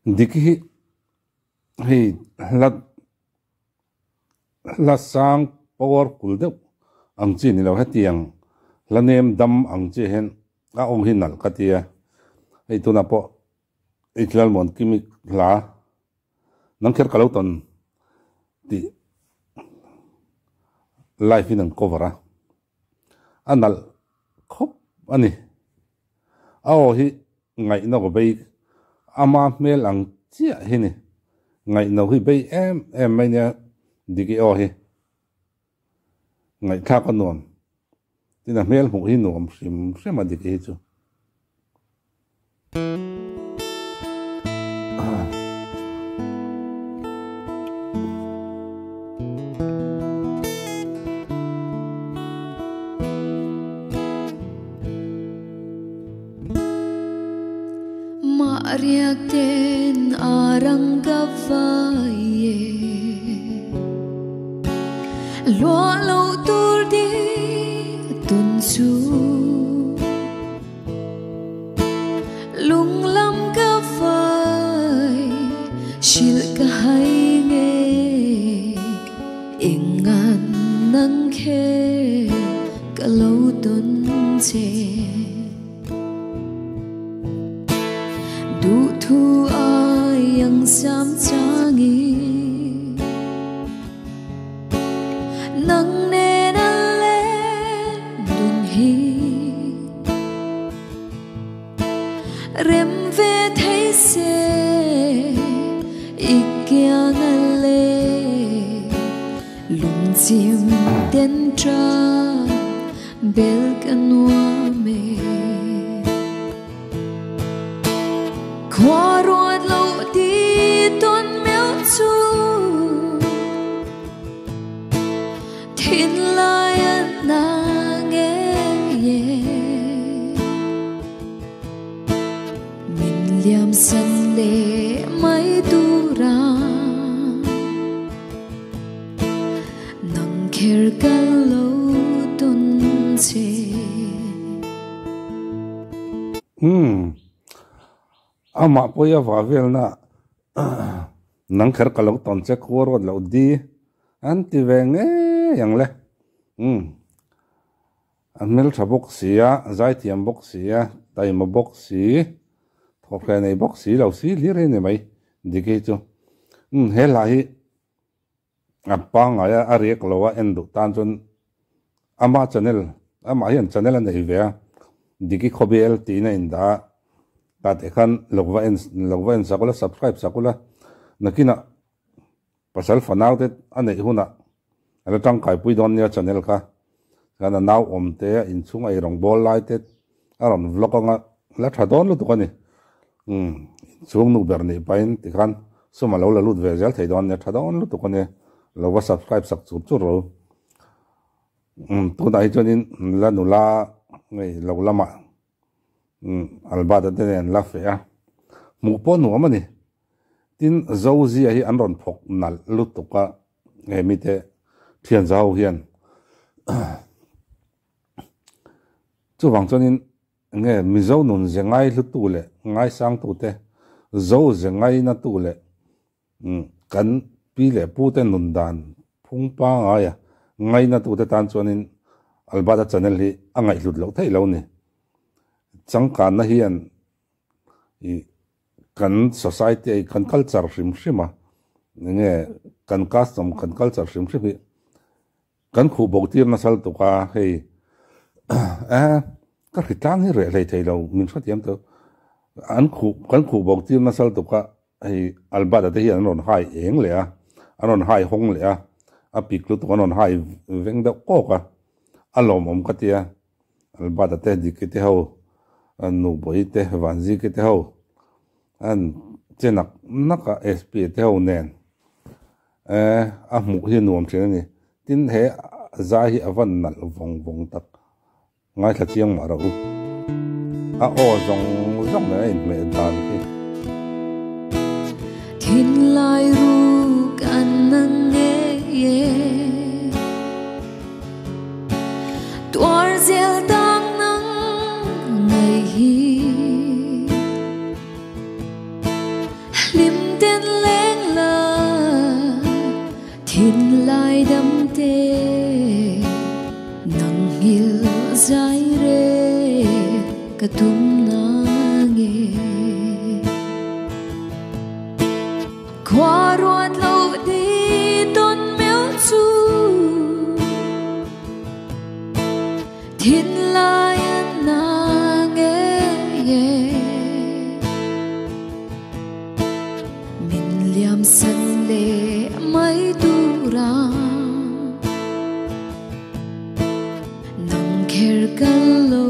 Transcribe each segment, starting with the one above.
Diki hi hei hla hla sang power kul deuh ang chi ni lo hetiang hla nem dam ang chi hian a awm hi nalh ka tia hei tunah pawh Lalmuan Kimi hla nang kher ka lo tawn tih live in an cover a a nalh khawp a ni a aw hi Ngaihno ka bei ama hmel ang chiah hi ni. Ngaihno hi bei em em mai nia Diki aw hi. Ngaihthlak a nuam. Tin a hmel hmuh hi nuam hrim hrim a Diki hi chu. Umm amah pawh i a vah velna nang kher ka lo tawn che khua ruat loh di an ti ve ngei ang le umm a hmeltha bawk si a zaithiam bawk si a taima bawk si thawkhleh nei bawk si lo si hlir hi ni mai dik hi chu umm he hla hi A pangngai a, a riak lo a en duh tan chuan ama channel, amah hian channel a nei ve a, Diki Khawbel tiin a indah a, tah teh khan lo va en lo va en sak ula, subscribe sak ula, nakinah pasal fanau te a neih hunah a la tangkaipui dawn nia channel kha, chuan a nau awm te a inchhung a eirawng bawl lai te a rawn vlog anga la tha dawn lutuk a ni. Umm inchhung nu ber nih pahin tikhan sum a lo la lut ve zel thei dawn nia tha dawn lutuk a nia lo va subscribe sak chur chur ro. Umm tunah hi chuanin la nula ngei lo lamah umm Albert-a te nen la feh a hmuh pawh nuam a ni. Tin Zozia hi an rawn phawk nalh lutuk a he mite thian za ho hian Chuvang chuanin nge Mizo nun ze ngai hlutu leh ngaisangtute, Zo ze ngainatu leh kan pi leh pute nun dan phung pangaia ngainatute tan chuanin Albert-a channel hi a ngaihhlut loh theih lo ni. Changkanna hian ih kan society a kan culture hrim hrim a, enge kan custom kan culture hrim hrim hi Kan khuh bawk tir nasa lutuk a, hei eh ka hri tlang hi reh hlei thei lo min hrethiam tawh an khuh kan khuh bawk tir nasa lutuk a, hei Albert-a te hian an rawn hai eng leh a, an rawn hai hawng leh a, a pik lutuk an rawn hai veng deuh kawk a, a lawmawm ka tia Albert-a te Diki te ho Nubawi te Vanziki te ho an che nak nak a SP-a te ho nen. Eh, a hmuh hi a nuam thin a ni. Tin, he zai hi a van nalh vawng vawng tak. Ngaithla chiang mah rawh u. A aw zawng zawng nen a inhmeh dan khi. Thinlai ruk an na ngei e. Tuar zel dang nang ngei hi. Ka tum na nge Khua ruat lo di tawn meuh chu Thinlai a na ngei e Min liam san leh mai tura Nang kher ka lo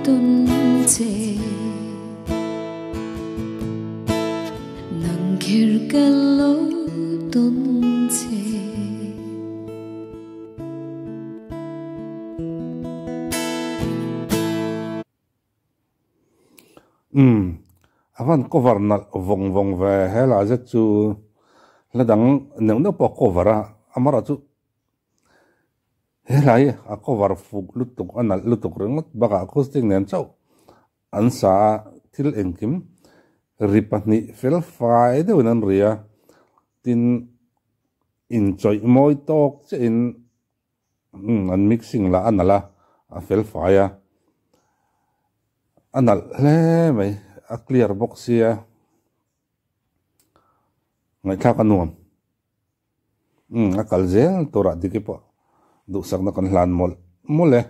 tawn che Nang kher ka lo tawn che. Umm a van cover nalh vawng vawng ve he la zet chu hla dang neuh neuh pawh a cover a amaherawhchu He hlai a cover fuk lutuk a nalh lutuk ringawt bakah acoustic nen chauh an sa a, thil engkim ri pahnih fel fai deuhin an ri a, tin inchawih mawi tawk chiahin an mixing lah a nalh a, a fel fai a, a nalh hle mai a clear bawk sia ngaihthlak a nuam. Umm a kal zel turah Diki pawh duhsakna kan hlan mawlh mawlh e.